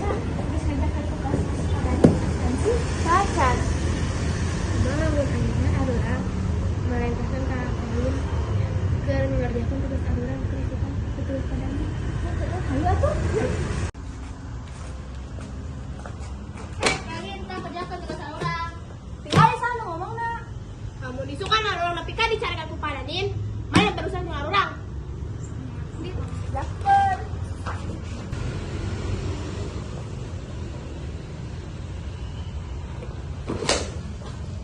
Biasa geus ngerjakeun tugas akuntansi saacan. Kumaha lamun ayeuna arurang marentahkeun ka Kalin keur ngerjakeun tugas arurang keur ditulis Pa Dani? Hayu atuh. Kalin, tah kerjakeun tugas arurang. Tinggal di sana ngomongna. Kamu disukan arurang nepi ka dicarekan ku Pa Danin, mana terusan jeung arurang? Dapet.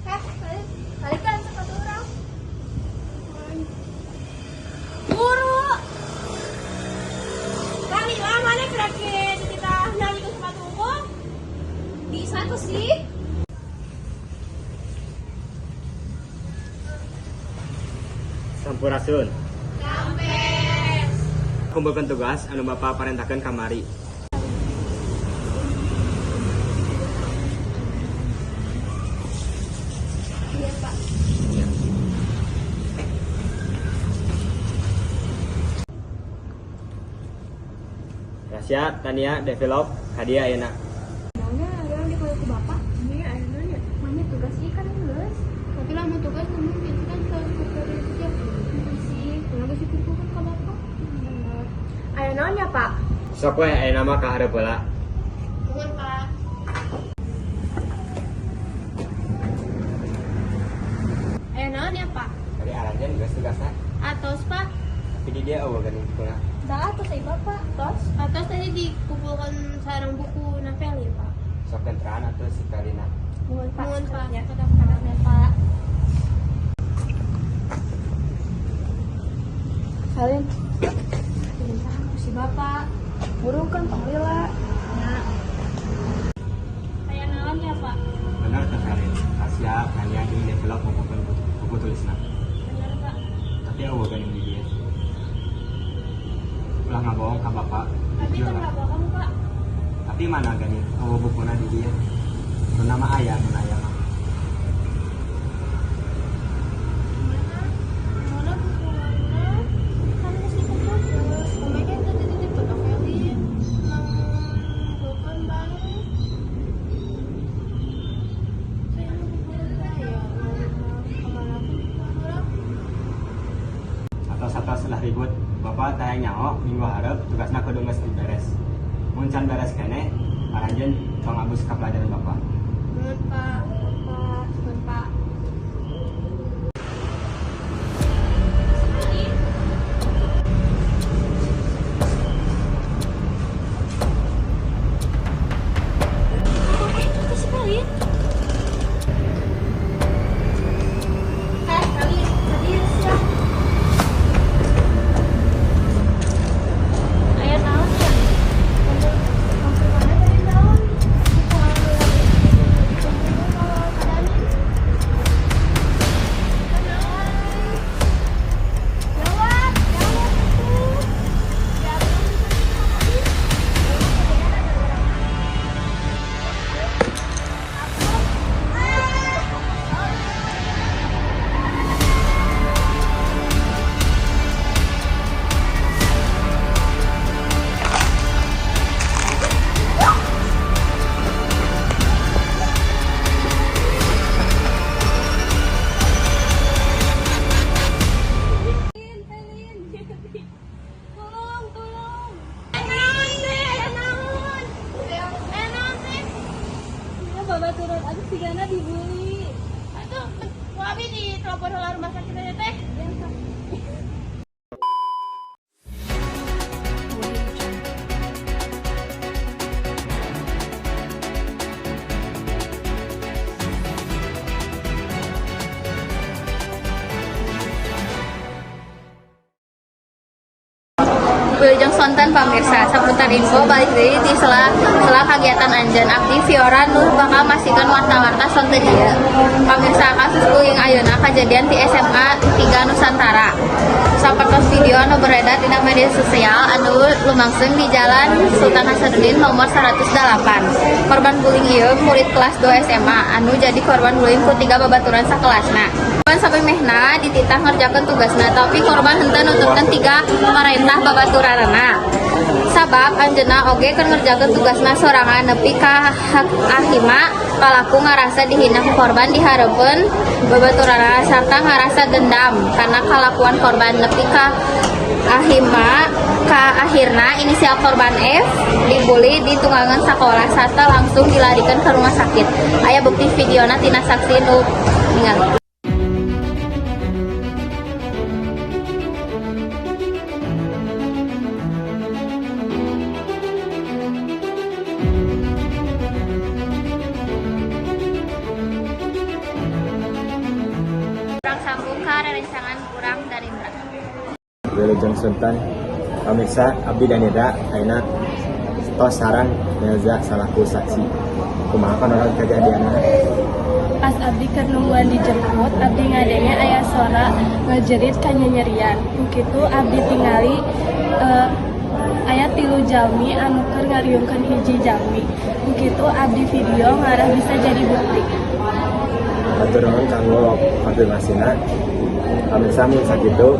Heh, balikan sepatu urang. Guru. Kali lah mana kira-kira kita nalikeun sepatu unggul? Bisa tuh sih. Sampurasun. Kumpulkan tugas anu Bapak parentahkeun kamari. Iya, Pak. Ya. Rasya, Tania, develop, hadiah ayeuna. Maunya urang dipanggil ku bapak. Ini aya nanya. Mana tugas sih kan geus. Tapi lamun tugas namun itu kan harus siap sih. Kenapa sih kumpulkan ke bapak? Aya naon ya, Pak? Sok we ayeuna mah ka hareup heula. Nuhun, Pak. Aya naon ya, Pak? Tadi aranjeun geus tugasna. Atos, Pak. Tapi di dia euweuh geuning bukuna. Dah atuh saya bapak. Tos. Atos tadi dikumpulkan sareng buku novel ya, Pak. Sok enteran atuh si Kalina. Nuhun, Pak. Nuhun, Pak. Ya. Kata-katanya, Pak. Salin. Diminta ku si bapak. Buru kan tong lila. Nah. Aya naon ya, Pak? Bener teh Kalin. Rasya, Tania jeung develop ngumpulkeun buku tulisna. Bener, Pak. Tapi euweuh geuning di dieu. Ulah ngabohong ka bapak. Tapi Jujur itu lah. nggak bohong, Pak. Tapi mana geuning euweuh bukuna di dieu. Nu nama aya, nu aya mah. Mana? Mana bukunya? Kan geus dikumpulkeun. Pemakai tadi dititipkeun ka Felin. Ngumpulkeun bareng. Saya ngumpulkeun saya. Kemana pun buku urang. Atos-atos lah ribut. Bapak teh nyaho minggu hareup tugasna kudu geus beres. Mun can beres keneh, aranjeun tong abus ka pelajaran bapak. Nuhun, Pak. Pak, nuhun, Pak. Itu si Felin. Heh, kali tadi sia. Aya naon ya? Maksud mana tadi naon? Buku anu dikumpulkeun ka Pa Dani. Jawab, jawab tuh. Jawab. Tolong, tolong. Aya naon teh? Aya naon? Aya naon teh? Ya, babaturan aku sigana dibully. Atuh, ku abi di telepon heula rumah sakit aja teh. Ya, sok. Wilujeng sonten, pamirsa, saputar info balik deui di sela sela kagiatan anjeun, abdi Fiora nu bakal masihkeun warta-warta sonten ieu. Pamirsa, kasus bullying ayeuna kajadian di SMA 3 Nusantara. Sapertos video anu beredar di media sosial anu lumangsung di Jalan Sultan Hasanuddin nomor 108. Korban bullying ieu murid kelas 2 SMA anu jadi korban bullying ku tiga babaturan sakelasna. Korban sampai mehna dititah ngerjakeun tugasna, tapi korban henteu nuturkeun tiga parentah babaturanana. Sabab anjeunna oge keur ngerjakeun tugasna sorangan. Nepi ka akhirna palaku ngarasa dihina ku korban di hareupeun babaturanna sarta ngarasa dendam karena kalakuan korban. Nepi ka akhirna inisial korban F dibully di tunggangan sekolah serta langsung dilarikan ke rumah sakit. Aya bukti videona tina saksi nu ningali. Urang sambung ka rerencangan urang Danindra. Wilujeng sonten, pamirsa. Abdi Danira ayeuna tos sareng Melza salaku saksi. Kumaha kronologi kejadianna? Pas abdi keur nungguan dijemput, abdi ngadenge aya sora ngajerit kanyanyerian. Ku kitu abdi tingali aya tilu jalmi anu keur ngariungkeun hiji jalmi. Ku kitu abdi video ngarah bisa jadi bukti. Hatur nuhun kanggo konfirmasina. Pamirsa, mun sakitu.